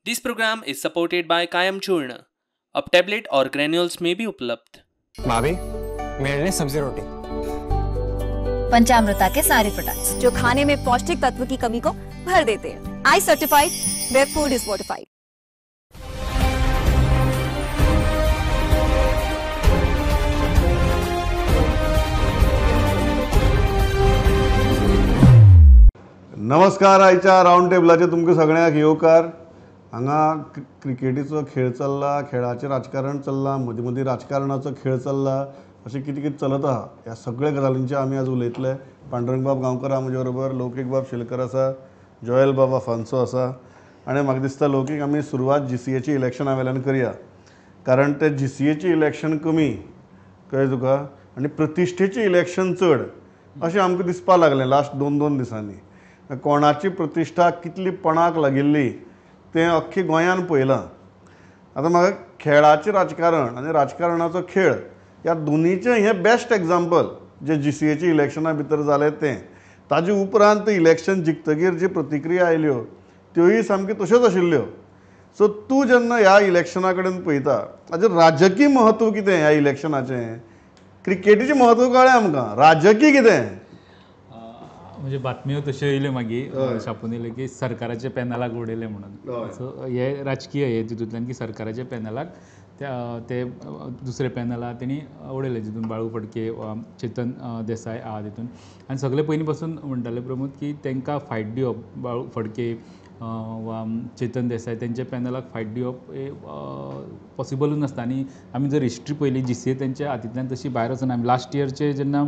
This program is supported by Kayam Churna. अब tablet और granules में भी उपलब्ध। भाभी, मेरे लिए सब्जी रोटी। पंचामृता के सारे प्रोडक्ट्स जो खाने में पौष्टिक तत्व की कमी को भर देते हैं। I certified where food is fortified. नमस्कार, आयच्या रावंड टेबलाचेर तुमकां सगळ्यांक येवकार। हांगा क्रिकेटीचो खेळ चल्ला, खेळाचें राजकारण चल्लां, मदीं मदीं राजकारणाचो खेळ चल्ला, अशें कितें कितें चलत आहा। ह्या सगळ्या गजालींचेर आमी आज उलयतले। पांडुरंगबाब गांवकर आहा म्हजे बरोबर, लौकीक बाब शेलकर आसा, जोएल बाब आफान्सो आसा। आनी म्हाका दिसता लौकीक आमी सुरवात जीसीएची इलेक्शना वेल्यान करया, कारण ते जीसीएची इलेक्शन कमी कळ्ळें तुका आनी प्रतिश्ठेचें इलेक्शन चड अशें आमकां दिसपाक लागलें लास्ट दोन दोन दिसांनी। कोणाची प्रतिश्ठा कितली पणाक लागिल्ली तें अख्खी गोंयान पळयलां। आतां म्हाका खेळाचें राजकारण आनी राजकारणाचो खेळ ह्या दोनीचें हें बेस्ट एग्जाम्पल जें जीसीएच्या इलेक्शना भितर जालें तें। ताजे उपरांत इलेक्शन जिखतगीर जी प्रतिक्रिया आयल्यो त्योय सामक्यो तश्योच आशिल्ल्यो। सो तूं जेन्ना ह्या इलेक्शना कडेन पळयता, ताजें राजकीय म्हत्व कितें ह्या इलेक्शनाचें? क्रिकेटीचें म्हत्व कळ्ळें आमकां, राजकीय कितें? म्हणजे बातम्यो तश्यो येयल्यो मागीर छापून येयल्यो की सरकाराच्या पॅनलाक उडयलें म्हणून। सो हे राजकीय हे तितूंतल्यान की सरकाराच्या पॅनलाक ते दुसरे पॅनला तेणी उडयले, जितून बाळू फडके, चेतन देसाय आहा तितून। आनी सगळे पयलीं पासून म्हणटाले प्रमोद की तांकां फायट दिवप, बाळू फडके वा चेतन देसाय तेंच्या पॅनलाक फायट दिवप हें पॉसिबलूच नासता। आनी आमी जर हिस्ट्री पळयली जीसीए तेंच्या हातींतल्यान तशी भायर वचना। आमी लास्ट इयरचे जेन्ना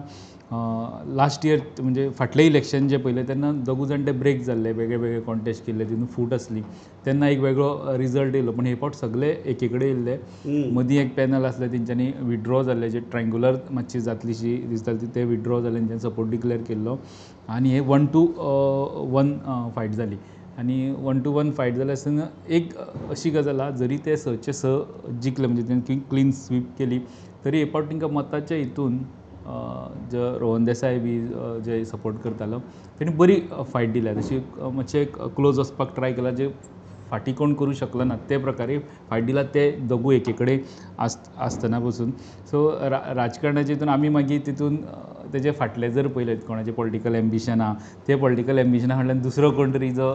लास्ट इयर म्हणजे फाटलें इलेक्शन जें पळयलें तेन्ना दोगूय जाण ते ब्रेक जाल्ले, वेगळे वेगळे कॉन्टेस्ट केल्ले, तितून फूट आसली, तेन्ना एक वेगळो रिजल्ट येयलो। पूण हे फावट सगळे एके कडेन येयल्ले, मदीं एक पॅनल आसलें तेंच्यांनी विड्रॉ जाल्ले, जे ट्रायंगुलर मातशी जातलीशी दिसताली ते विड्रॉ जाले, तेंच्यांनी सपोर्ट डिक्लेअर केल्लो आनी हे 1 to 1 fight जाली। आनी 1 to 1 fight जाली आसतना एक अशी गजाल आहा, जरी ते 6चे 6 जिखले म्हणजे तेंणी क्लीन स्वीप केली, तरी हे फावट तांकां मताच्या हितून जे रोहन देसाय बी जे सपोर्ट करतालो तेणी बरी फायट दिल्या, तशी मातशें क्लोज वचपाक ट्राय केला, जे फाटीं कोण करूं शकलो ना ते प्रकारे फायट दिला, ते दोगूय एके कडेन आसतना पसून। सो राजकारणाचे हितून आमी मागीर तितून तेजे फाटले जर पळयलें कोणाचें पॉलिटिकल एम्बिशन आहा, ते पॉलिटिकल एम्बिशना फाटल्यान दुसरो कोण तरी जो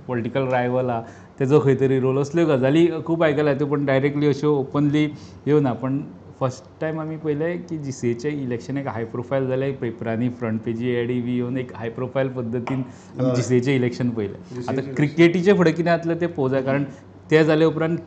पॉलिटिकल रायवल आहा तेजो खंय तरी रोल, असल्यो गजाली खूब आयकल्या त्यो, पूण डायरेक्टली अश्यो ओपनली येवना। पण फर्स्ट टायम आमी पळयलें की जीसीएचें इलेक्शन एक हाय प्रोफायल जालें, पेपरांनी फ्रंट पेजी एडी बी येवन एक हाय प्रोफायल पद्दतीन आमी जीसीएचें इलेक्शन पळयलें। आतां क्रिकेटीचें फुडें कितें जातलें तें पळोवंक जाय, कारण तें जाले उपरांत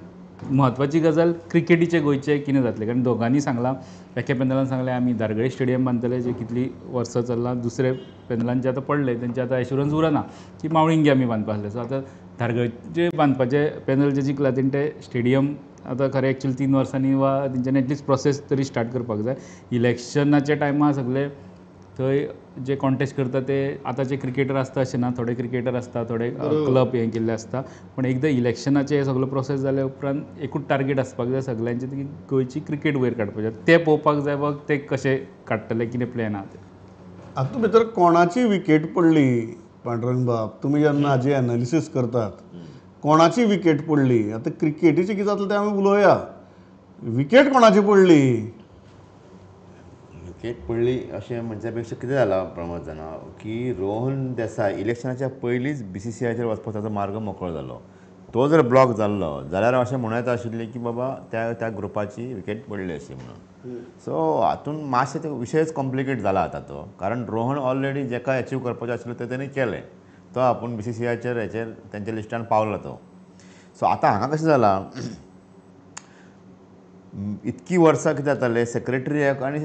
म्हत्वाची गजाल क्रिकेटीचें गोंयचें कितें जातलें, कारण दोगांनी सांगलां, एके पॅनलान सांगलें आमी धारगळे स्टेडियम बांदतले जे कितलीं वर्सां चल्लां, दुसरे पॅनलान जे आतां पडले तेंचे आतां एश्युरन्स उरना की मावळिंगे आमी बांदपा आसले। सो आतां धारगळचे बांदपाचे पॅनल जे जिखला तेणें तें स्टेडियम आतां खरें एक्चुअली 3 वर्सांनी वा तेंच्यांनी एटलिस्ट प्रोसेस तरी स्टार्ट करपाक जाय। इलेक्शनाच्या टायमार सगळे थंय जे कॉन्टेस्ट करता ते आतांचे क्रिकेटर आसता अशें ना, थोडे क्रिकेटर आसता, थोडे क्लब हें केल्ले आसता, पूण एकदां इलेक्शनाचें हें सगळो प्रोसेस जाल्या उपरांत एकूच टार्गेट आसपाक जाय सगळ्यांचे की गोंयची क्रिकेट वयर काडपाक जाय, तें पळोवपाक जाय बघ ते कशें काडटले, कितें प्लॅन आहा ते। हातूंत भितर कोणाची विकेट पडली पांडुरंगबाब, तुमी जेन्ना हाजी एनालिसीस करतात कोणाची विकेट पडली? आतां क्रिकेटीचें कितें जातलें तें आमी उलोवया, विकेट कोणाची पडली? विकेट पडली अशें म्हणच्या पेक्षा कितें जालां प्रमोद जाणा की रोहन देसाय इलेक्शनाच्या पयलींच बीसीसीआयचेर वचपाक ताचो मार्ग मोकळो जालो। तो जर ब्लॉक जाल्लो जाल्यार अशें म्हणूं येता आशिल्लें की बाबा त्या त्या ग्रुपाची विकेट पडली अशी म्हणून। सो हातूंत मातशें ते विशयच कॉम्प्लिकेट जाला आतां तो, कारण रोहन ऑलरेडी जेका एचीव करपाचें आशिल्लें तें तेणें केलें, तो आपूण बीसीसीआयचेर हेचेर तेंच्या लिस्टान पावला तो। सो आतां हांगा कशें जालां, इतकी वर्सां कितें जातालें, सेक्रेटरी एक आनी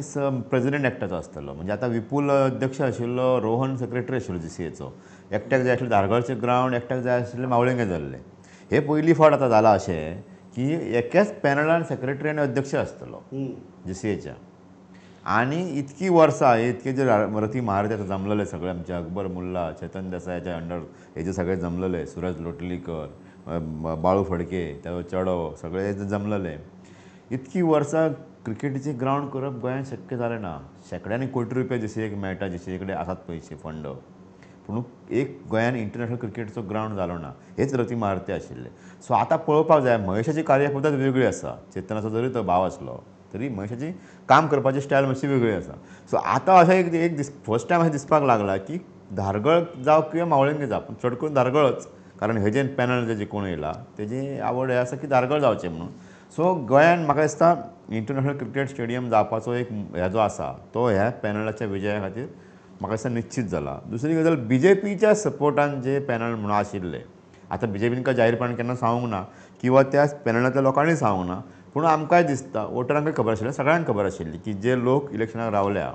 प्रेजिडेंट एकट्याचो आसतालो, म्हणजे आतां विपुल अध्यक्ष आशिल्लो, रोहन सेक्रेटरी आशिल्लो जीसीएचो, एकट्याक जाय आशिल्लें धारगळचें ग्रावंड, एकट्याक जाय आशिल्लें मावळिंगे जाल्लें। हे पयली फावट आतां जालां अशें की एकाच पॅनलान सेक्रेटरी आनी अध्यक्ष आसतलो जीसीएच्या। आनी इतकी वर्सां इतके जे रथी महारथी आतां जमलेले सगळे आमचे, अकबर मुल्ला, चेतन देसायाच्या अंडर हे जे सगळे जमलेले, सुरज लोटलीकर, बाळू फडके, ताजो चेडो, सगळे जमलेले। इतकी वर्सां क्रिकेटीचें ग्रावंड करप गोंयांत शक्य जालें ना। शेंकड्यांनी कोटी रुपया जीसीएक मेळटा, जीसीए कडेन आसात पयशे फंड, पूण एक गोंयान इंटरनॅशनल क्रिकेटचो ग्रावंड जालो ना, हेच रती मारते आशिल्ले. सो आतां पळोवपाक जाय महेशाची कार्यपद्दत वेगळी आसा, चेतनाचो जरी तो भाव आसलो तरी महेशाची काम करपाची स्टायल मातशी वेगळी आसा. सो आतां अशें एक एक दीस फर्स्ट टायम अशें दिसपाक लागला की धारगळ जावं किंवा मावळिंगे जावं, पूण चड करून धारगळच, कारण हे जे पॅनल जे जिखून येयला तेजी आवड हें आसा की धारगळ जावचें म्हणून. सो गोंयान म्हाका दिसता इंटरनॅशनल क्रिकेट स्टेडियम जावपाचो एक हे जो आसा तो ह्या पॅनलाच्या विजया खातीर म्हाका दिसता निश्चीत जाला. दुसरी गजाल, बी जे पीच्या सपोर्टान जे पॅनल म्हणून आशिल्ले, आतां बी जे पीन काय जाहीरपणान केन्ना सांगूंक ना किंवा त्या पॅनलांतल्या लोकांनी सांगूंक ना, पूण आमकांय दिसता वोटरांकय खबर आशिल्लें, सगळ्यांक खबर आशिल्ली की जे लोक इलेक्शनाक रावल्या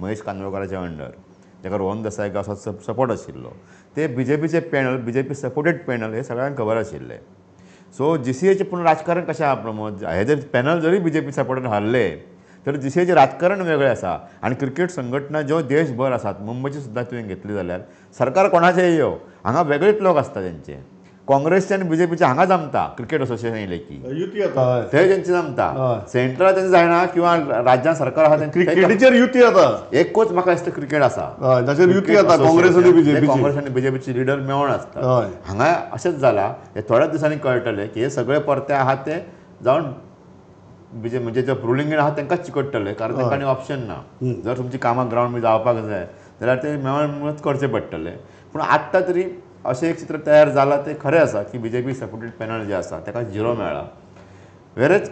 महेश कांदोळकाराच्या अंडर, ताका रोहन देसाय गांवसो सपोर्ट आशिल्लो, ते बी जे पीचे panel, B J P supported panel हे सगळ्यांक खबर आशिल्लें. सो जी सी एचें पूण राजकारण कशें आहा प्रमोद, हे जर पॅनल जरी बी जे पी सपोर्टेड हारले तर जी सी एचें राजकारण वेगळें आसा आनी क्रिकेट संघटना ज्यो देशभर आसात, मुंबयची सुद्दां तुवें घेतली जाल्यार सरकार कोणाचें यो हांगा वेगळेच लोक आसता तेंचे, काँग्रेसचे आनी बी जे पीचे हांगा जमता क्रिकेट असोसिएशन येयलें की युती जाता, थंय तेंचे जमता, सेंट्रल तेंचे जायना किंवा राज्यान सरकार आसा तेंचे क्रिकेटीचेर युती जाता. एकूच म्हाका दिसता क्रिकेट आसा ताचेर युती जाता, काँग्रेस आनी बीजेपी, काँग्रेस आनी बीजेपीचे लिडर मेळोन आसता. हांगा अशेंच जाला, हे थोड्या दिसांनी कळटलें की हे सगळे परते आहा ते जावन बीजे म्हणजे जे रुलिंग आहा तांकांच चिकट्टले, कारण तांकां आनी ऑप्शन ना. जर तुमची कामां ग्रावंड बी जावपाक जाय जाल्यार ते मेळोन करचें पडटलें. पूण आत्तां तरी अशें एक चित्र तयार जालां तें खरें आसा की B J P supported panel जें आसा ताका झिरो मेळ्ळा. वेरेच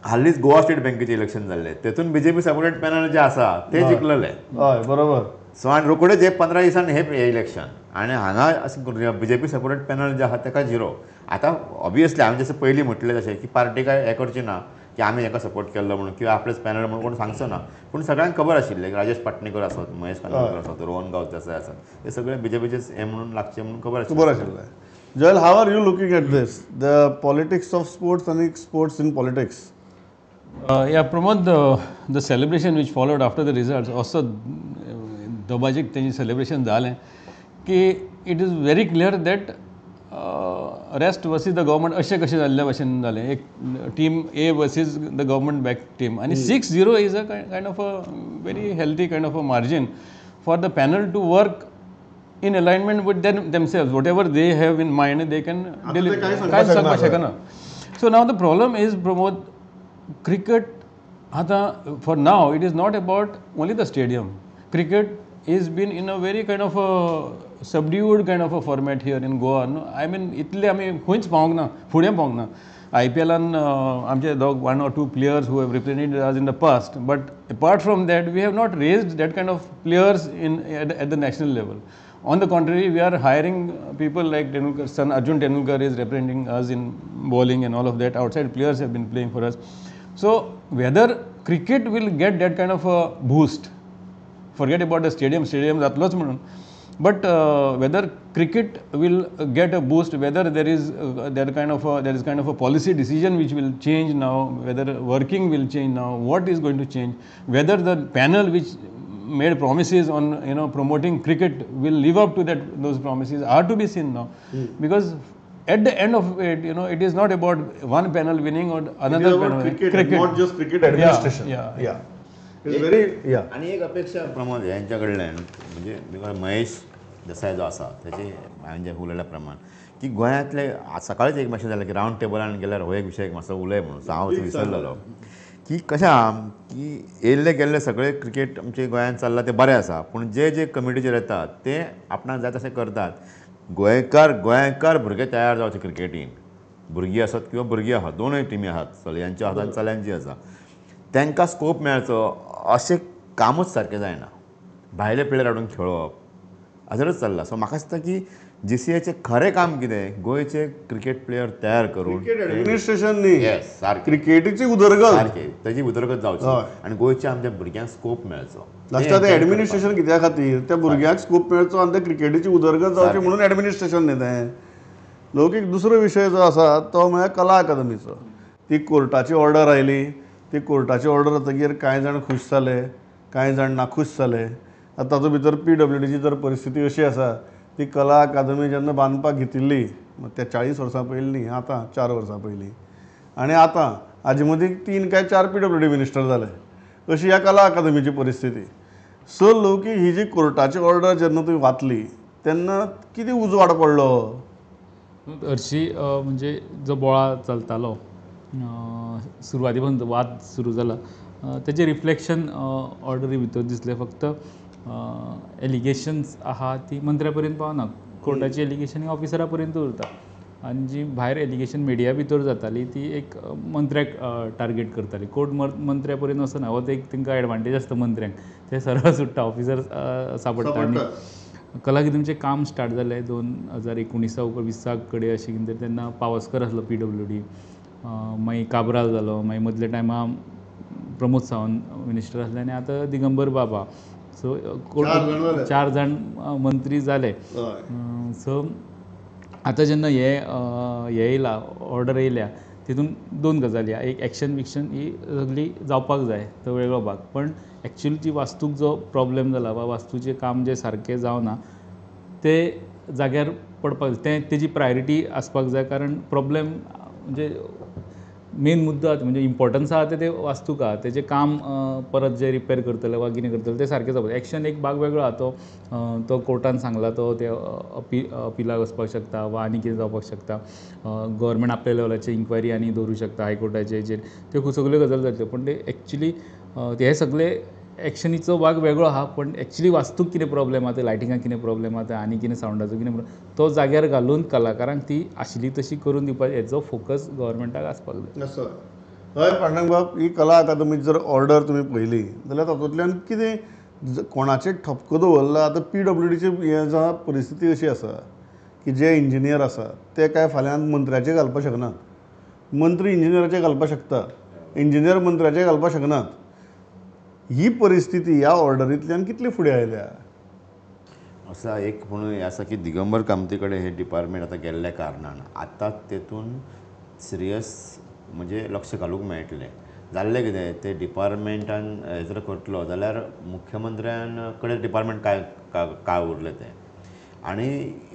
हालींच गोवा स्टेट बँकेचें इलेक्शन जाल्लें, तेतून B J P supported panel जें आसा तें जिखलेलें. हय बरोबर. सो आनी रोखडेच हे 15 दिसांनी हें इलेक्शन आनी हांगा अशें B J P supported panel जें आसा ताका झिरो. आतां ऑबियसली हांवें जशें पयलीं म्हटलें तशें की पार्टी काय हें करची ना की आमी हेका सपोर्ट केल्लो म्हणून किंवा आपलेच पॅनल म्हणून कोण सांगचो ना, पूण सगळ्यांक खबर आशिल्लें राजेश पाटणेकर आसत, महेश कांदोळकर आसत, रोहन गांवस देसाय आसत, हे सगळे बी जे पीचेच हें म्हणून लागचे म्हणून खबर आशिल्लें. खबर आशिल्लें. Joel, how are you looking at this, the politics of sports आनी sports in politics? Yeah Pramod, the celebration which followed after the results, असो दबाजीक तेंचें सेलिब्रेशन जालें की it is very clear that rest versus the government अशें कशें जाल्ल्या भशेन जालें. एक team A versus the government back team आनी 6-0 is a kind of a very healthy kind of a margin for the panel to work in alignment with themselves, whatever they have in mind they can deliver, कांय सांगपाक शकना. So now the problem is Pramod, cricket आतां for now it is not about only the stadium. Cricket is been in a very kind of a subdued kind of a format here in Goa. I mean इतले आमी खंयच पावोंक ना, फुडें पावोंक ना. I P एलान आमचे दोग 1 or 2 players who have represented us in the past, but apart from that we have not raised that kind of players in at the national level. On the contrary, we are hiring people like Tendulkar son Arjun Tendulkar is representing us in bowling and all of that. Outside players have been playing for us. So whether cricket will get that kind of a boost, forget about the stadium, stadium जातलोच म्हणून, but whether cricket will get a boost, whether there is there is kind of a policy decision which will change now, whether working will change now, what is going to change, whether the panel which made promises on promoting cricket will live up to that, those promises are to be seen now. Because at the end of it, it is not about one panel winning or another panel. Cricket, cricket, not just cricket administration. Yeah, yeah. It's very, yeah. आनी एक अपेक्षा प्रमोद हेंच्या कडल्यान म्हणजे महेश देसाय जो आसा तेचे हांवें जे उलयल्या प्रमाण की गोंयांतले सकाळीच एक मातशें जालें की रावंड टेबलान गेल्यार हो एक विशय मातसो उलय म्हणून, सो हांव विसरलेलो की कशें आहा की येयल्ले गेल्ले सगळे क्रिकेट आमचे गोंयांत चल्लां तें बरें आसा, पूण जे जे कमिटीचेर येतात ते आपणाक जाय तशें करतात. गोंयकार भुरगे तयार जावचे क्रिकेटीन, भुरगीं आसत किंवा भुरगीं आसात, दोनूय टिमी आसात, चलयांच्यो आसात आनी चल्यांची आसा, तांकां स्कोप मेळचो अशें कामूच सारकें जायना. भायले प्लेयर हाडून खेळोवप हाजेरूच चल्लां. सो म्हाका दिसता की जी सी एचें खरें काम कितें, गोंयचे क्रिकेट प्लेयर तयार करून एडमिनिस्ट्रेशन न्ही, येस सारकें, क्रिकेटीची उदरगत सारकें, ताजी उदरगत जावची आनी गोंयच्या आमच्या भुरग्यांक स्कोप मेळचो. लास्टाक तें एडमिनिस्ट्रेशन कित्या खातीर, त्या भुरग्यांक स्कोप मेळचो आनी त्या क्रिकेटीची उदरगत जावची म्हणून एडमिनिस्ट्रेशन न्ही तें. लौकीक दुसरो विशय जो आसा तो म्हळ्यार कला अकादमीचो. ती कोर्टाची ऑर्डर आयली, ती कोर्टाची ऑर्डर जातकीर कांय जाण खूश जाले, कांय जाण नाखूश जाले. आतां तातूंत भितर पी डब्ल्यू डीची जर परिस्थिती अशी आसा, ती कला अकादमी जेन्ना बांदपाक घेतिल्ली त्या 40 वर्सां पयलीं न्ही, आतां 4 वर्सां पयलीं, आनी आतां हाजे मदीं 3 काय 4 पी डब्ल्यू डी मिनिस्टर जाले, अशी ह्या कला अकादमीची परिस्थिती. सो लौकीक ही जी कोर्टाची ऑर्डर जेन्ना तुवें वाचली तेन्ना कितें उजवाड पडलो? हरशी म्हणजे जो बोळा चलतालो सुरवाती पासून वाद सुरू जाला तेजें रिफ्लेक्शन ऑर्डरी भितर दिसलें. फक्त एलिगेशन्स आहा ती मंत्र्या पर्यंत पावना, कोर्टाची एलिगेशन ही ऑफिसरा पर्यंत उरता आनी जी भायर एलिगेशन मिडिया भितर जाताली ती एक मंत्र्याक टार्गेट करताली. कोर्ट मंत्र्या पर्यंत वचना, हो एक तांकां एडवांटेज आसता मंत्र्यांक, ते सरळ सुट्टा, ऑफिसर सापडटा. आनी कला अकादमीचें काम स्टार्ट जालें 2019 20 कडेन अशें कितें तरी, तेन्ना पावसकर आसलो PWD, मागीर काब्राल जालो, मागीर मदल्या टायमा प्रमोद सावंत मिनिस्टर आसले आनी आतां दिगंबर बाबा. सो 4 जाण मंत्री जाले. सो आतां जेन्ना हे येयला ऑर्डर येयल्या तितून 2 गजाली, एक एक्शन विक्शन ही सगळी जावपाक जाय तो वेगळो भाग, पण एक्चुअली जी वास्तूक जो प्रॉब्लेम जाला वा वास्तूचें काम जें सारकें जावना ते जाग्यार पडपाक जाय, तें तेजी प्रायोरिटी आसपाक जाय. कारण प्रॉब्लेम म्हणजे मेन मुद्दो आहा म्हणजे इम्पॉर्टन्स आहा ते वास्तूक आहा, तेजें काम परत जे रिपेर करतले वा कितें करतले तें सारकें जावपाक जाय. एक्शन एक भाग वेगळो आहा, तो तो कोर्टान सांगला तो ते अपिलाक वचपाक शकता वा आनी कितें जावपाक शकता, गव्हर्मेंट आपल्या लेवलाची इन्क्वायरी आनी दवरूं शकता हायकोर्टाचे हेजेर, त्यो सगल्यो गजाली जातल्यो. पूण ते एक्चुली हे सगळे एक्शनीचो भाग वेगळो आहा, पण एक्चुली वास्तूक कितें प्रॉब्लेम आहा, ते लायटिंगाक कितें प्रॉब्लेम आहा, आनी कितें सावंडाचो कितें प्रॉब्लेम, तो जाग्यार घालून कलाकारांक ती आशिल्ली तशी करून दिवपाक हेचो फोकस गव्हर्मेंटाक आसपाक जाय. हय पांडुरंग बाब, ही कला अकादमी जर ऑर्डर तुमी पळयली जाल्यार तातूंतल्यान कितें कोणाचेर ठपको दवरला? आतां PWDची हें जावं परिस्थिती अशी आसा की जे इंजिनियर आसा ते काय फाल्यां मंत्र्याचे घालपाक शकनात, मंत्री इंजिनियराचे घालपाक शकता, इंजिनियर मंत्र्याचे घालपाक शकनात. ही परिस्थिती ह्या ऑर्डरींतल्यान कितली फुडें आयल्या? असा एक म्हणून हें आसा की दिगंबर कामती कडेन हें डिपार्टमेंट आतां गेल्ल्या कारणान आतां तेतून सिरियस म्हणजे लक्ष घालूंक मेळटलें. जाल्लें कितें ते डिपार्टमेंटान हें जर करतलो जाल्यार मुख्यमंत्र्यान कडेन डिपार्टमेंट काय काय उरलें तें. आनी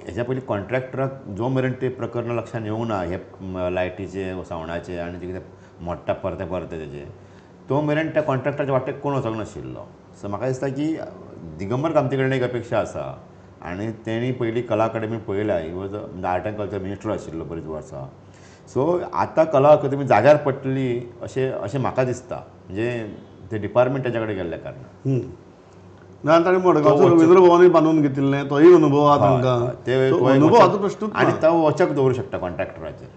हेज्या पयलीं कॉन्ट्रॅक्टराक जो मेरेन ते प्रकरण लक्षान येवंक ना हे लायटीचे सावंडाचे आनी जे कितें मोडटा परते परते तेजे, तो मेरेन त्या कॉन्ट्रॅक्टराच्या वाटेक कोण वचोंक नाशिल्लो. सो म्हाका दिसता की दिगंबर कामती कडेन एक अपेक्षा आसा आनी तेणी पयलीं कला अकादमी पळयल्या, he was art and culture minister आशिल्लो बरीच वर्सां. सो आतां कला अकादमी जाग्यार पडटली अशें अशें म्हाका दिसता, म्हणजे ते डिपार्टमेंट ताच्या कडेन गेल्ल्या कारणान. ना ताणें मडगांवचो रवींद्र भवनूय बांदून घेतिल्लें, तोय अनुभव आहा तांकां, ते अनुभवाचो प्रश्नूच आनी तो वचक दवरूंक शकता कॉन्ट्रॅक्टराचेर.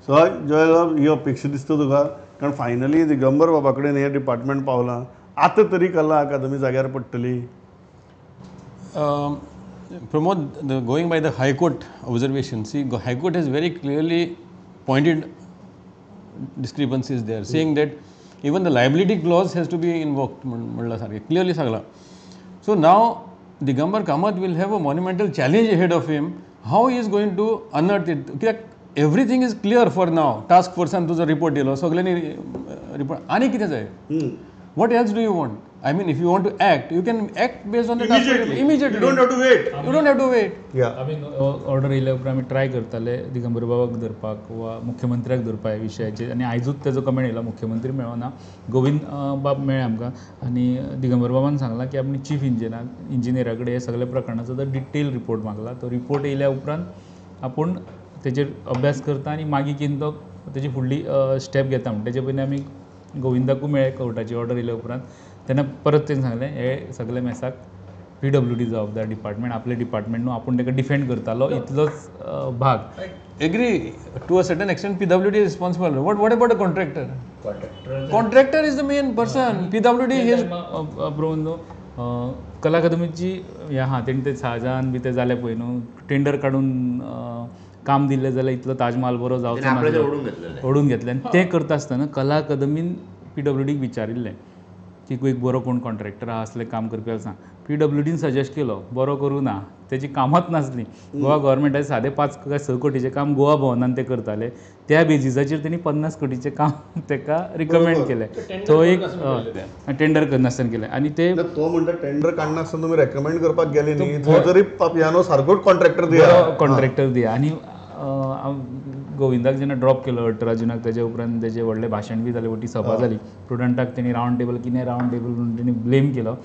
सो जय ही अपेक्षा दिसता तुका, कारण फायनली दिगंबर बाबा कडेन हें डिपार्टमेंट पावलां, आतां तरी कला अकादमी जाग्यार पडटली? Pramod, going by the High Court observation, see, High Court has very clearly pointed discrepancies there, saying that even the liability clause has to be invoked, म्हणलां सारकें क्लियरली सांगलां. So now Digambar Kamat will have a monumental challenge ahead of him, how he is going to unearth it. कित्याक everything is clear for now. Task फोर्सान तुजो report दिलो, सगल्यांनी report, आनी कितें जाय? What else do you want? I mean, if you want to act, you can act based on the task force immediately. You don't have to wait. You don't have to wait. आमी order येयल्या उपरांत आमी try करताले दिगंबर बाबाक धरपाक वा मुख्यमंत्र्याक धरपाक ह्या विशयाचेर, आनी आयजूच तेजो कमेंट येयला, मुख्यमंत्री मेळना, गोविंद बाब मेळ्ळे आमकां आनी दिगंबर बाबान सांगलां की आमी चीफ इंजिनियरा कडेन हे सगळे प्रकरणाचो तो डिटेल रिपोर्ट मागला, तो रिपोर्ट येयल्या उपरांत आपूण तेजेर अभ्यास करता आनी मागीर कितें तो तेजी फुडली स्टेप घेता म्हण. तेजे पयलीं आमी गोविंदाकूय मेळ्ळे कोर्टाची ऑर्डर येयल्या उपरांत, तेन्ना परत तेणें सांगलें हे सगळे मेसाक PWD जबाबदार डिपार्टमेंट, आपलें डिपार्टमेंट न्हू, आपूण ताका डिफेंड करतालो इतलोच भाग. Agree to a certain extent PWD is responsible. What about a contractor? Contractor is the main person. PWD is न्हू कला अकादमीची हें आहा, तेणी ते शाहजहान बी ते जालें पळय न्हू, टेंडर काडून काम दिल्लें जाल्यार इतलो ताजमहाल बरो जावचो ना, ओडून घेतलें. आनी तें करता आसतना कला अकादमीन PWDक विचारिल्लें की एक बरो कोण कॉन्ट्रॅक्टर आहा असलें काम करपी जाल्यार सांग. PWDन सजेस्ट केलो बरो करूं ना, तेजी कामांच नासलीं. गोवा गव्हर्मेंटाचें 5.5 काय 6 कोटीचें काम गोवा भवनान ते करताले, त्या बेजिसाचेर तेणी 50 कोटीचें काम ताका रिकमेंड केलें. तो एक टेंडर करनासतना केलें. आनी ते तो म्हणटा टेंडर काडनासतना तुमी रेकमेंड करपाक गेले न्ही, थंय तरी पापयानो सारकोच कॉन्ट्रॅक्टर दिया, कॉन्ट्रॅक्टर दिया. आनी गोविंदाक जेन्ना ड्रॉप केलो 18 जुनाक, तेजे उपरांत तेजें व्हडलें भाशण बी जालें, व्हडली सभा जाली, प्रुडंटाक तेणी रावंड टेबल कितें रावंड टेबल म्हणून तेणी ब्लेम केलो.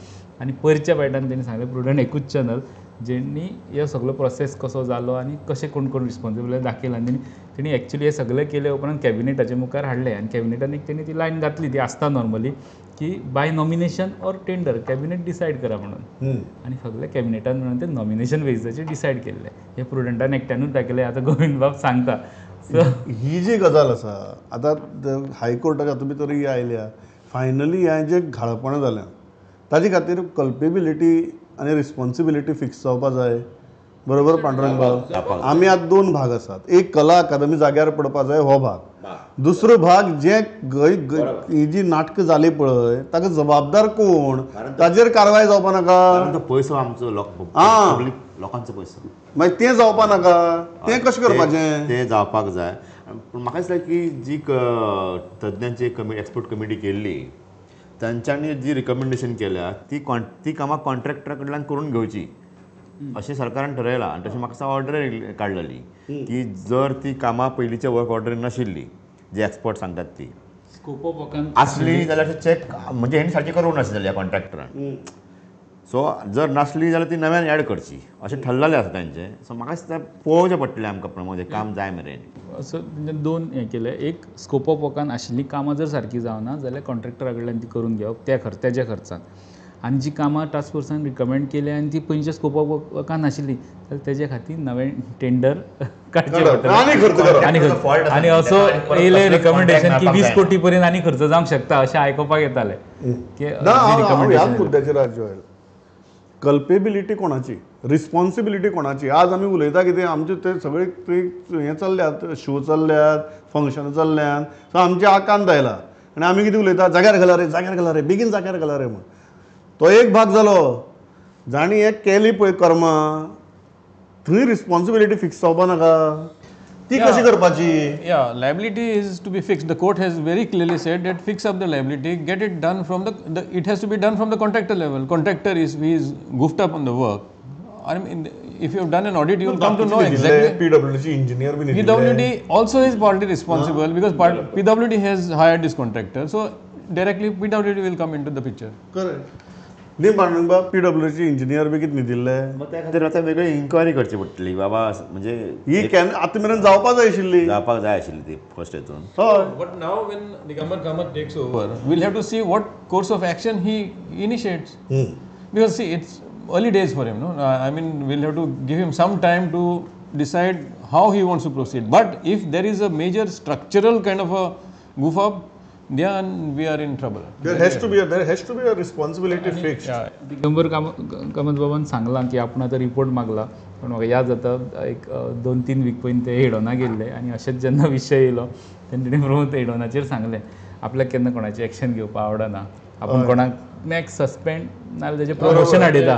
आनी परच्या बायटान तेणी सांगलें प्रुडंट एकूच चॅनल, जेणी हे सगळो प्रोसेस कसो जालो आनी कशें कोण कोण रिस्पॉन्सिबल दाखयलां आनी तेणी एक्चुली हें सगळें केले उपरांत कॅबिनेटाच्या मुखार हाडलें आनी कॅबिनेटान एक तेणी ती लायन घातली, ती आसता नॉर्मली की by nomination or tender cabinet decide करा म्हणून, आनी सगळे कॅबिनेटान म्हणून ते नॉमिनेशन बेजिसाचेर डिसायड केल्लें. हें प्रुडंटान एकट्यानूच दाखयलें, आतां गोविंद बाब सांगता. सो ही जी गजाल आसा आतां हायकोर्टाच्या हातूंत भितर ही आयल्या, फायनली हें जें घाळपणां जालें ताजे खातीर कल्पेबिलिटी आनी रिस्पॉन्सिबिलिटी फिक्स जावपा जाय. बरोबर पांडुरंग बाब? आमी आतां दोन भाग आसात, एक कला अकादमी जाग्यार पडपा जाय हो भाग, दुसरो भाग जे ही जी नाटकां जाली पळय ताका जबाबदार कोण, ताजेर कारवाय जावपा नाका. तो पयसो आमचो लोकांचो पयसो, मागीर तें जावपा नाका, तें कशें करपाचें, तें जावपाक जाय. पूण म्हाका दिसता की जी तज्ञांची एक्सपर्ट कमिटी केल्ली तांच्यांनी जी रिकमेंडेशन केल्या ती ती कामां कॉन्ट्रॅक्टरा कडल्यान करून घेवची अशें सरकारान ठरयलां. आनी तशें म्हाका दिसता ऑर्डर काडलेली की जर ती कामां पयलींच्या वर्क ऑर्डरीन नाशिल्ली जे एक्सपर्ट सांगतात ती स्कोप ऑफ वर्कान आसली जाल्यार चॅक म्हणजे हेणी सारकी करूंक नासली ह्या कॉन्ट्रॅक्टरान, सो जर नासली जाल्यार ती नव्यान एड करची अशें ठरलेलें आसा तांचें. सो म्हाका दिसता पळोवचें पडटलें आमकां प्रमोद काम जाय मेरेन. सो तेंच्यान दोन हें केलें, एक स्कोप ऑफ वर्कान आशिल्लीं कामां जर सारकीं जावना जाल्यार कॉन्ट्रॅक्टरा कडल्यान ती करून घेवप त्या खर्च तेज्या खर्चान, आनी जी कामां टास्क फोर्सान रिकमेंड केल्या आनी ती पयलींच्या स्कोप ऑफ वर्कान नाशिल्ली जाल्यार तेजे खातीर नवें टेंडर काडचें पडटलें. आनी असो येयलें रिकमेंडेशन की 20 कोटी पर्यंत आनी खर्च जावंक शकता अशें आयकुपाक येतालें. ह्याच मुद्द्याचेर राज्य कल्पेबिलिटी कोणाची, रिस्पॉन्सिबिलिटी कोणाची. आज आमी उलयता कितें आमचे ते सगळे हें चल्ल्यात, शो चल्ल्यात, फंक्शनां चल्ल्यात, सो आमचे आकांत आयला आनी आमी कितें उलयता, जाग्यार घाला रे, जाग्यार घाला रे, बेगीन जाग्यार घाला रे म्हूण. तो एक भाग जालो. जाणी हें केली पळय कर्मां थंय रिस्पॉन्सिबिलिटी फिक्स जावपा नाका, ती कशी करपाची. Yeah, liability is to be fixed. The court has very clearly said that fix up the liability, get it done from the it has to be done from the contractor level. Contractor is he is goofed up on the work. I mean, if you have done an audit, you will come to know exactly. PWD engineer bhi PWD also is partly responsible because PWD has hired this contractor, so directly PWD will come into the picture. Correct. न्ही पांडुरंग बाब, पीडब्ल्यूडीचे engineer बी कितें न्हिदिल्ले, मग त्या खातीर आतां वेगळी enquiry करची पडटली बाबा, म्हणजे ही can आतां मेरेन जावपाक जाय आशिल्ली, जावपाक जाय आशिल्ली ती फर्स्ट हेतून. हय. But now when Digambar Kamat takes over, we'll have to see what course of action he initiates. Because see, it's early days for him, no? I mean, we'll have to give him some time to decide how he wants to proceed. But if there is a major structural kind of a goof up, then we are in trouble. There has to be a responsibility fixed. Digambar Kamat बाबान सांगलां की आपूण आतां report मागला, पूण म्हाका याद जाता एक 2-3 वीक पयलीं ते हेडोना गेल्ले आनी अशेंच जेन्ना विशय येयलो तेन्ना तेणी प्रमोद हेडोनाचेर सांगलें आपल्याक केन्ना कोणाचें एक्शन घेवपाक आवडना, आपूण कोणाक मॅक्स सस्पेंड नाजाल्यार तेजें प्रमोशन हाडयता,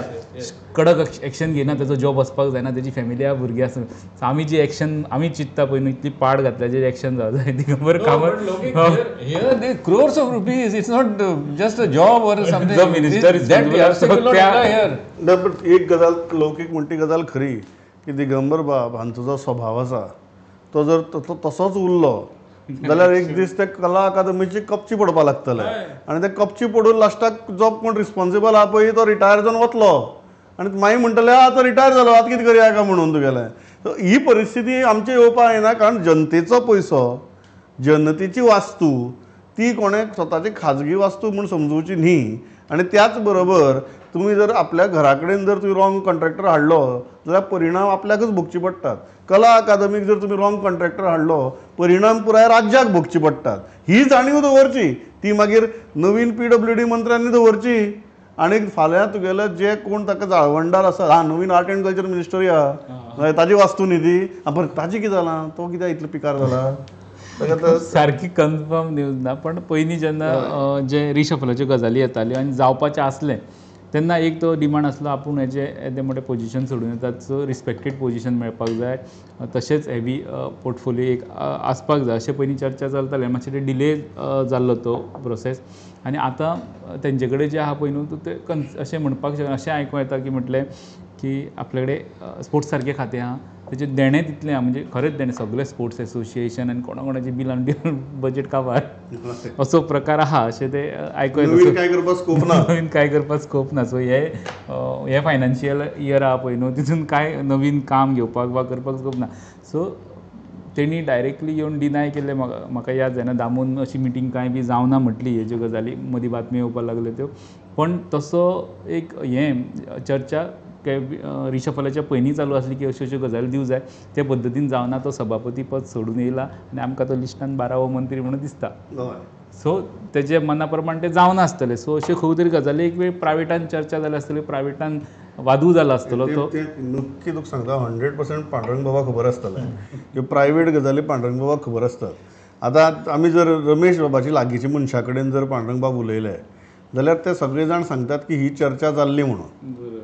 कडक एक्शन घेयना, तेजो जॉब वचपाक जायना, तेजी फॅमिली आहा, भुरगीं आसा. सो आमी जी एक्शन आमी चिंत्ता पळय न्हू इतली पाड घातल्या जें एक्शन जावं जाय. Digambar Kamat here they crores of rupees, it's not just a job or something. The minister is that yardstick will not apply here. ना, बट एक गजाल लौकीक म्हणटी गजाल खरी की दिगंबर बाब हांचो जो स्वभाव आसा तो जर तसोच उरलो जाल्यार एक दीस ते कला अकादमीची कपची पडपाक लागतले आनी ते कपची पडून लास्टाक जो कोण रिस्पॉन्सिबल आहा पळय तो रिटायर जावन वतलो आनी मागीर म्हणटले आतां रिटायर जालो आतां कितें करया काय म्हणून तुगेलें. सो ही परिस्थिती आमची येवपाक येना, कारण जनतेचो पयसो, जनतेची वास्तू ती कोणें स्वताची खाजगी वास्तू म्हूण समजूची न्ही. आनी त्याच बरोबर तुमी जर आपल्या घरा कडेन जर तुमी रॉंग कॉन्ट्रॅक्टर हाडलो जाल्यार परिणाम आपल्याकच भोगचे पडटात. कला अकादमीक जर तुमी रॉंग कॉन्ट्रॅक्टर हाडलो परिणाम पुराय राज्याक भोगचे पडटात. ही जाणीव दवरची, ती मागीर नवीन पीडब्ल्यूडी मंत्र्यांनी दवरची. आनी फाल्यां तुगेले जे कोण ताका जाळवणदार आसा, हा नवीन आर्ट एंड कल्चर मिनिस्टर या ताजी वास्तू न्ही ती, बरें ताजी कितें जालां, तो कित्याक इतलो पिकार जाला, सारकी कन्फर्म न्यूज ना. पण पयलीं जेन्ना जे रिशफलाच्यो गजाली येताल्यो आनी जावपाचें आसलें तेन्ना एक तो डिमांड आसलो आपूण हेजे येदें मोठें पोजिशन सोडून येतात, सो रिस्पेक्टेड पोजिशन मेळपाक जाय, तशेंच हेवी पोर्टफोलियो एक आसपाक जाय अशें पयलीं चर्चा चलतालें. मातशें ते डिले जाल्लो तो प्रोसेस आनी आतां तेंचे कडेन जें आहा पळय न्हू ते अशें म्हणपाक शकना, अशें आयकूंक येता की म्हटलें की आपल्या कडेन स्पोर्ट्स सारकें खातें आहा, तेचें देणें तितलें आहा, म्हणजे खरेंच देणें सगळें स्पोर्ट्स एसोसिएशन आनी कोणा कोणाचें बिलान बिलान बजेट काबार असो प्रकार आहा अशें ते आयको नवीन येता. काय करपाक स्कोप ना. नवीन काय करपाक स्कोप ना. सो हे हे फायनान्शियल इयर आहा पळय न्हू, तितून काय नवीन काम घेवपाक वा करपाक स्कोप ना. सो तेणी डायरेक्टली येवन डिनाय केल्लें म्हाका म्हाका याद जायना. दामून अशी मिटींग कांय बी जावना म्हटली, हेज्यो गजाली मदीं बातमी येवपाक लागल्यो त्यो. पण तसो एक हें चर्चा रिशफलाच्या पयलीं चालू आसली की अश्यो अश्यो गजाली दिवं जाय, ते पद्दतीन जावना. तो सभापती पद सोडून येयला आनी आमकां तो लिस्टान 12वो मंत्री म्हणून दिसता. सो तेजे मना प्रमाण ते जावना आसतलें. सो अश्यो खूब तरी गजाली एक वेळ प्रायवेटान चर्चा जाल्या आसतली, प्रायवेटान वादूय जाला आसतलो तो. ते नक्की तुका सांगता, 100% पांडुरंग बाबा खबर आसतलें. त्यो प्रायवेट गजाली पांडुरंग बाबाक खबर आसतात. आतां आमी जर रमेश बाबाची लागींच्या मनशा कडेन जर पांडुरंग बाब उलयले जाल्यार ते सगळे जाण सांगतात की ही चर्चा जाल्ली म्हणून.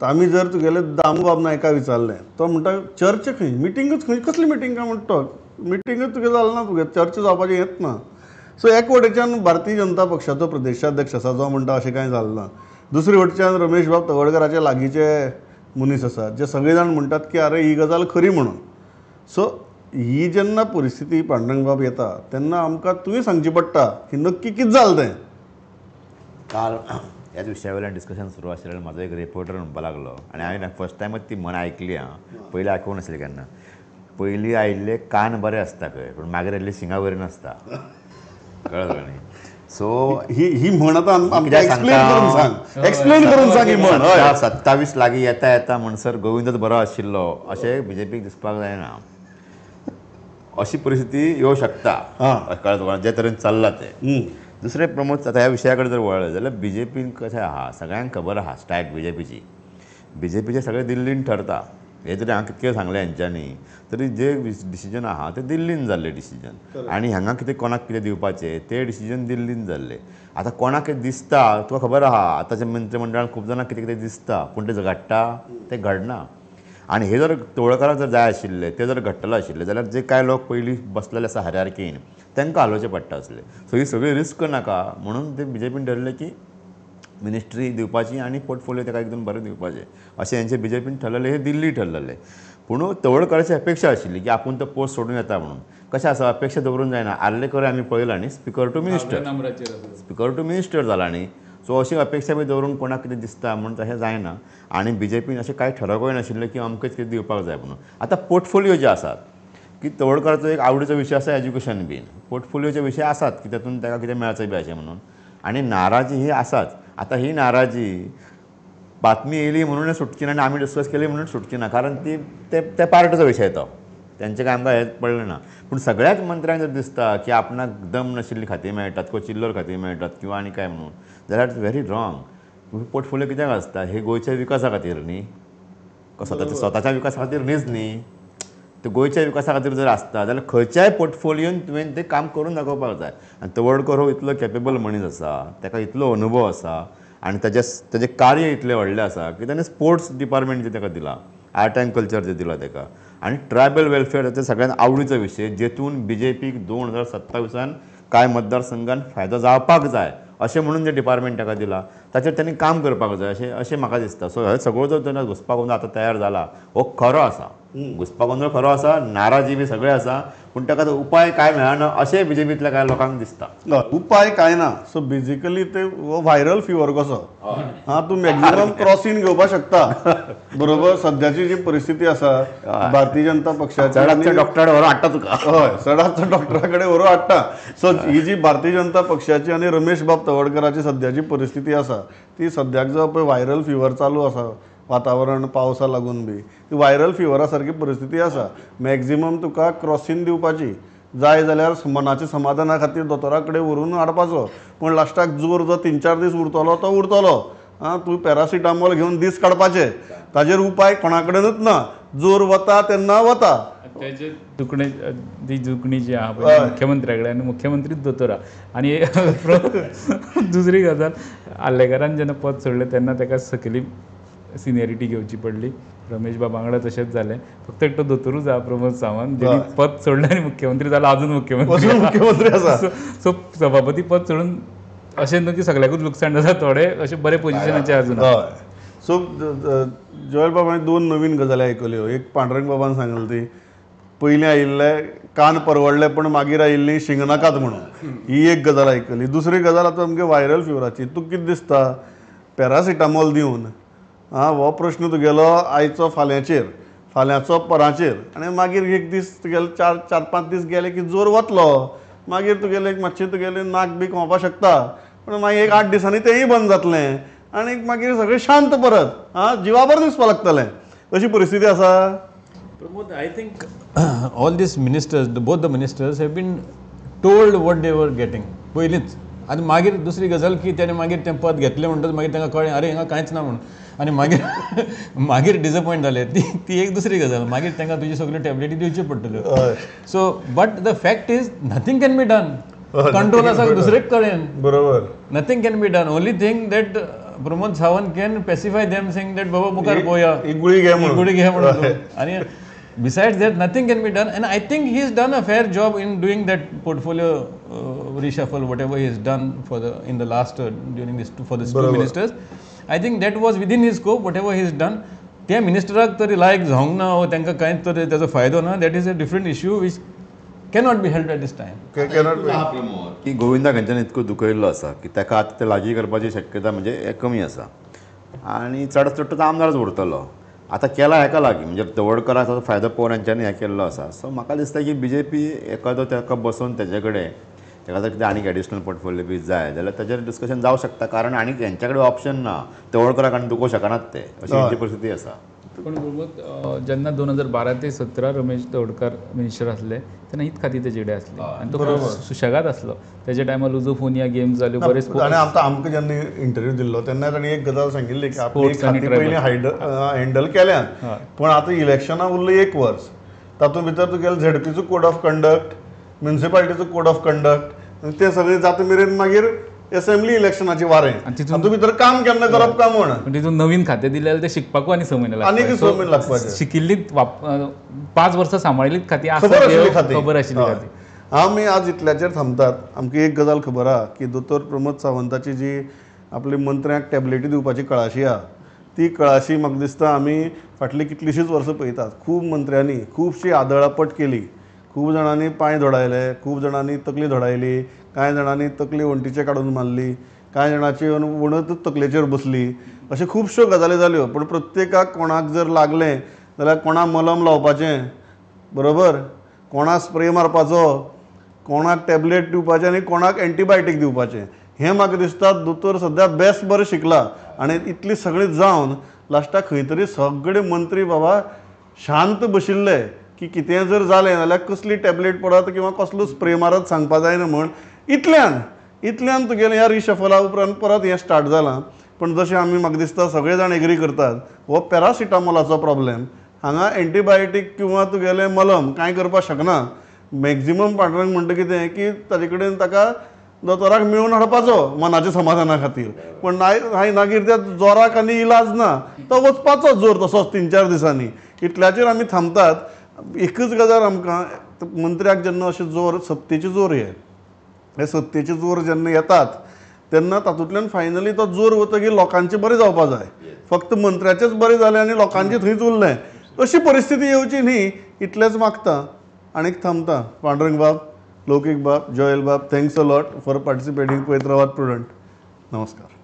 तर आमी जर तुगेले दामू बाब नायका विचारलें, तो म्हणटा चर्चा खंय, मिटिंगूच खंय, कसली मिटींग काय म्हणटा तो, मिटिंगूच तुगे जालें ना, तुगे चर्चा जावपाची येत ना. सो एक वटेच्यान भारतीय जनता पक्षाचो प्रदेशाध्यक्ष आसा जो म्हणटा अशें कांय जालें ना, दुसरे वटेच्यान रमेश बाब तवडकराचे लागींचे मनीस आसात जे सगळे जाण म्हणटात की अरे ही गजाल खरी म्हणून. सो ही जेन्ना परिस्थिती पांडुरंग बाब येता तेन्ना आमकां तुवें सांगची पडटा की नक्की कितें जालें तें. काल ह्याच विशया वयल्यान डिस्कशन सुरू आशिल्लें. म्हाजो एक रिपोर्टर म्हणपाक लागलो आनी हांवें फर्स्ट टायमच ती म्हण आयकली. आं, पयलीं आयकूंक नासली केन्ना. पयलीं आयिल्ले कान बरे आसता खंय, पूण मागीर आयिल्ले शिंगां बरीं नासता. कळ्ळें तुका न्ही? सो ही ही म्हण आतां आमकां कित्याक एक्सप्लेन करून सांगता? सांग, एक्सप्लेन करून सांग ही म्हण. हय. 27 लागीं येता येता म्हणसर गोविंदच बरो आशिल्लो अशें बीजेपीक दिसपाक जायना. अशी परिस्थिती येवं शकता. कळ्ळें तुका, जे तरेन चल्लां तें. दुसरें प्रमोद, आतां ह्या विशया कडेन जर वळ्ळें जाल्यार बीजेपीन कशें आहा सगळ्यांक खबर आहा स्टॅक बीजेपीची. बीजेपीचें सगळें दिल्लीन ठरता. हें जरी हांवें कितकें सांगलें हेंच्यांनी तरी जे डिसिजन आहा ते दिल्लीन जाल्ले डिसिजन, आनी हांगा कितें कोणाक कितें दिवपाचें ते डिसिजन दिल्लीन जाल्ले. आतां कोणाक कितें दिसता तुका खबर आहा, आतांच्या मंत्रीमंडळान खूब जाणांक कितें कितें दिसता, पूण तें घडटा तें घडना. आनी हे जर तवडकाराक जर जाय आशिल्लें ते जर घडटलें आशिल्लें जाल्यार जे कांय लोक पयलीं बसलेले आसा हायरार्कीन तांकां हालोवचें पडटा आसलें. सो ही सगळी रिस्क नाका म्हणून ते बीजेपीन ठरयलें की मिनिस्ट्री दिवपाची आनी पोर्टफोलियो ताका एकदम बरें दिवपाचें अशें हेंचें बीजेपीन ठरलेलें, हें दिल्ली ठरलेलें. पूण तवडकाराची अपेक्षा आशिल्ली की आपूण तो पोस्ट सोडून येता म्हणून. कशें आसा, अपेक्षा दवरून जायना. आर्लेकर आमी पळयलां न्ही, speaker to minister, speaker to minister जाला न्ही. सो अशी अपेक्षा बी दवरून कोणाक कितें दिसता म्हूण तशें जायना. आनी बीजेपीन अशें कांय ठरोवंकूय नाशिल्लें की अमकेंच कितें दिवपाक जाय म्हणून. आतां पोर्टफोलियो जे आसात की तवडकाराचो एक आवडीचो विशय आसा एज्युकेशन बीन, पोर्टफोलियोचे विशय आसात की तातूंत ताका कितें मेळचें बी अशें म्हणून. आनी नाराजी ही आसाच. आतां ही नाराजी बातमी येयली म्हणून सुटची ना आनी आमी डिस्कस केली म्हणून सुटची ना, कारण ती ते पार्टीचो विशय तो, तेंचें काय आमकां हें पडलें ना. पूण सगळ्याच मंत्र्यांक जर दिसता की आपणाक दम नाशिल्ली खातीं मेळटात किंवा चिल्लर खातीं मेळटात किंवा आनी काय म्हणून जाल्यार it's very wrong. Portfolio कित्याक आसता? हे गोंयच्या विकासा खातीर न्ही, स्वताच्या विकासा खातीर न्हीच न्ही, ते गोंयच्या विकासा खातीर जर आसता जाल्यार खंयच्याय पोर्टफोलियोन तुवें तें काम करून दाखोवपाक जाय. आनी तवडकर हो इतलो कॅपेबल मनीस आसा, ताका इतलो अनुभव आसा आनी ताजें कार्य इतलें व्हडलें आसा की ताणें स्पोर्ट्स डिपार्टमेंट जें ताका दिलां, आर्ट एंड कल्चर जें दिलां ताका, आनी ट्रायबल वेलफेअर ताचो सगळ्यांत आवडीचो विशय, जेतून बीजेपीक 2027 कांय मतदारसंघान फायदो जावपाक जाय अशें म्हणून जें डिपार्टमेंट ताका दिलां ताचेर तांणी काम करपाक जाय अशें अशें म्हाका दिसता. सो हे सगळो जो तेन्ना घुस्पागोंदळ आतां तयार जाला हो खरो आसा, घुस्पागोंदळ खरो आसा, नाराजी बी सगळें आसा, पूण ताका तो उपाय कांय मेळना अशें बीजेपींतल्या कांय लोकांक दिसता. उपाय कांय ना. सो बेजिकली ते व्हायरल फिवर कसो हा, तूं मॅक्झिमम क्रॉसीन घेवपाक शकता बरोबर. सद्याची जी परिस्थिती आसा भारतीय जनता पक्षाची, चडात चड डॉक्टरा कडेन व्हरून हाडटा तुका. हय, चडात चड डॉक्टरा कडेन व्हरून हाडटा. सो ही जी भारतीय जनता पक्षाची आनी रमेश बाब तवडकराची सद्याची परिस्थिती आसा ती सद्याक जो पळय व्हायरल फिवर चालू आसा, वातावरण पावसा लागून बी ती व्हायरल फिवरा सारकी परिस्थिती आसा. मॅक्झिमम तुका क्रॉसीन दिवपाची जाय जाल्यार मनाच्या समाधाना खातीर दोतोरा कडेन व्हरून हाडपाचो, पूण लास्टाक जोर जो 3-4 दीस उरतलो तो उरतलो. आं, तूं पॅरासिटामॉल घेवन दीस काडपाचे, ताजेर उपाय कोणा कडेनूच ना. जोर वता तेन्ना वता. तेजे दुखणे, ती दुखणी जी आहा पळय मुख्यमंत्र्या कडेन, आनी मुख्यमंत्रीच दोतोर आहा. आनी दुसरी गजाल, आर्लेकारान जेन्ना पद सोडलें तेन्ना ताका सकयली सिनियरिटी घेवची पडली. रमेश बाबा वांगडा तशेंच जालें. फक्त एकटो दोतोरूच आहा प्रमोद सावंत, जेणी पद सोडलें आनी मुख्यमंत्री जाला, अजून मुख्यमंत्री मुख्यमंत्री आसा. सो सभापती पद सोडून अशें न्हू की सगळ्याकूच लुकसाण जाता, थोडे अशे बरे पोजिशनाचे अजून. हय. सो जोएल बाब, हांवें दोन नवीन गजाली आयकल्यो. एक पांडुरंग बाबान सांगलें, ती पयलीं आयिल्ले कान परवडले पण मागीर आयिल्ली शिंगनाकात म्हणून, ही एक गजाल आयकली. दुसरी गजाल आतां आमगे व्हायरल फिवराची. तुका कितें दिसता, पॅरासिटामॉल दिवन आं हो प्रश्न तुगेलो आयचो फाल्यांचेर, फाल्यांचो पराचेर, आनी मागीर एक दीस तुगेले चार पांच दीस गेले की जोर वतलो, मागीर तुगेलें एक मातशें तुगेलें नाक बी खोंवपाक शकता, पूण मागीर एक 8 दिसांनी तेंय बंद जातलें आनी मागीर सगळें शांत परत आं जिवा बरें दिसपाक लागतलें. अशी परिस्थिती आसा. Pramod, I think all these ministers, both the ministers have been told what they were getting पयलींच. आनी मागीर दुसरी गजाल की तेणें मागीर तें पद घेतलें म्हणटकच मागीर तांकां कळ्ळें अरे हांगा कांयच ना म्हणून, आनी मागीर मागीर डिसअपॉयंट जाले. ती एक दुसरी गजाल. मागीर तांकां तुजी सगल्यो टॅबलेटी दिवच्यो पडटल्यो. So but the fact is nothing can be done. Control आसा दुसरेच कडेन. बरोबर. Nothing can be done. Only thing that Pramod Sawant can pacify them saying that बाबा मुखार पळोवया, गुळी घे म्हणून, गुळी घे म्हणून. आनी besides that nothing can be done. And I think he has done a fair job in doing that portfolio reshuffle, whatever he has done for the in the last during this for this two ministers. I think that was within his scope, whatever he has done. त्या मिनिस्टराक तरी लायक जावंक ना वो तांकां कांय तरी ताजो फायदो ना, that is a different issue which cannot be helped at this time. की गोविंदाक हेंच्यान इतको दुखयल्लो आसा की ताका आतां ते लागीं करपाची शक्यता म्हणजे कमी आसा, आनी चडांत चड तो आमदारच उरतलो. आतां केला हेका लागीं, म्हणजे तवडकराचो फायदो पळोवन हेंच्यांनी हें केल्लो आसा. सो म्हाका दिसता की बी जे पी एकादो ताका बसोवन तेजे कडेन ताका जर कितें आनीक एडिशनल पोर्टफोलियो बी जाय जाल्यार ताजेर डिस्कशन जावं शकता, कारण आनीक हेंच्या कडेन ऑप्शन ना. तवडकराक आनी दुखोवंक शकनात ते, अशी हेंची परिस्थिती आसा. पण प्रमोद, जेन्ना 2012 ते 17 रमेश तवडकर मिनिस्टर आसले तेन्ना हीच खाती तेजे कडेन आसली आनी तो सुशेगाद आसलो. तेज्या टायमार लुजोफोनिया गेम्स जाल्यो बरेच. आनी आतां आमकां जेन्ना इंटरव्यू दिल्लो तेन्ना ताणें एक गजाल सांगिल्ली की आपली खाती पयलीं हँडल केल्यात, पूण आतां इलेक्शनां उरलें 1 वर्स, तातूंत भितर तुगेलो झेडपीचो कोड ऑफ कंडक्ट, म्युनिसिपालिटीचो कोड ऑफ कंडक्ट, ते सगळें जाता मेरेन मागीर असेंब्ली इलेक्शनाची वारें, तातूंत भितर काम केन्ना करप काय म्हण. तितून नवीन खातें दिलें जाल्यार तें शिकपाकूय आनी 6 म्हयने लागता, आनीक 6 म्हयने लागपाचे. शिकिल्लीच 5 वर्सां सांबाळिल्लीच खातीं खबर आशिल्ली खातीं, खबर आशिल्ली खातीं. आमी आज इतल्याचेर थांबतात. आमकां एक गजाल खबर आहा की दोतोर प्रमोद सावंताची जी आपली मंत्र्यांक टॅबलेटी दिवपाची कळाशी आहा, ती कळाशी म्हाका दिसता आमी फाटलीं कितलींशींच वर्सां पळयतात. खूब मंत्र्यांनी खुबशी आदळापट केली, खूब जाणांनी पांय धोडायले, खूब जाणांनी तकली धोडायली, कांय जाणांनी तकली वण्टीचेर काडून मारली, कांय जाणांची वणतच तकलेचेर बसली, अश्यो खुबश्यो गजाली जाल्यो. पूण प्रत्येकाक कोणाक जर लागलें जाल्यार कोणाक मलम लावपाचें, बरोबर, कोणाक स्प्रे मारपाचो, कोणाक टॅबलेट दिवपाचें आनी कोणाक एंटीबायोटीक दिवपाचें, हें म्हाका दिसता दोतोर सद्या बेस बरें शिकला. आनी इतली सगळीं जावन लास्टाक खंय तरी सगळे मंत्री बाबा शांत बशिल्ले की कितें जर जालें जाल्यार कसली टॅबलेट पडत किंवा कसलो स्प्रे मारत सांगपा जायना म्हण. इतल्यान इतल्यान तुगेलें ह्या रिशफला उपरांत परत हें स्टार्ट जालां. पूण जशें आमी म्हाका दिसता सगळे जाण एग्री करतात, हो पॅरासिटामॉलाचो प्रॉब्लेम हांगा एंटीबायोटीक किंवा तुगेलें मलम कांय करपाक शकना. मॅक्झिमम पांडुरंग म्हणटा कितें की ताजे कडेन ताका दोतोराक मेळून हाडपाचो मनाच्या समाधाना खातीर, पूण मागीर त्या जोराक आनी इलाज ना, तो वचपाचो जोर तसोच 3-4 दिसांनी. इतल्याचेर आमी थांबतात. एकच गजाल आमकां मंत्र्याक जेन्ना अशें जोर, सत्तेचे जोर, हे सत्तेचे जोर जेन्ना येतात तेन्ना तातूंतल्यान फायनली तो जोर वतकीर लोकांचें बरें जावपा जाय. फक्त मंत्र्याचेच बरें जालें आनी लोकांचें थंयच उरलें अशी परिस्थिती येवची न्ही, इतलेंच मागता आनीक थांबता. पांडुरंग बाब, लौकीक बाब, जोएल बाब, thanks a lot for participating. पळयत रावात प्रुडंट. नमस्कार.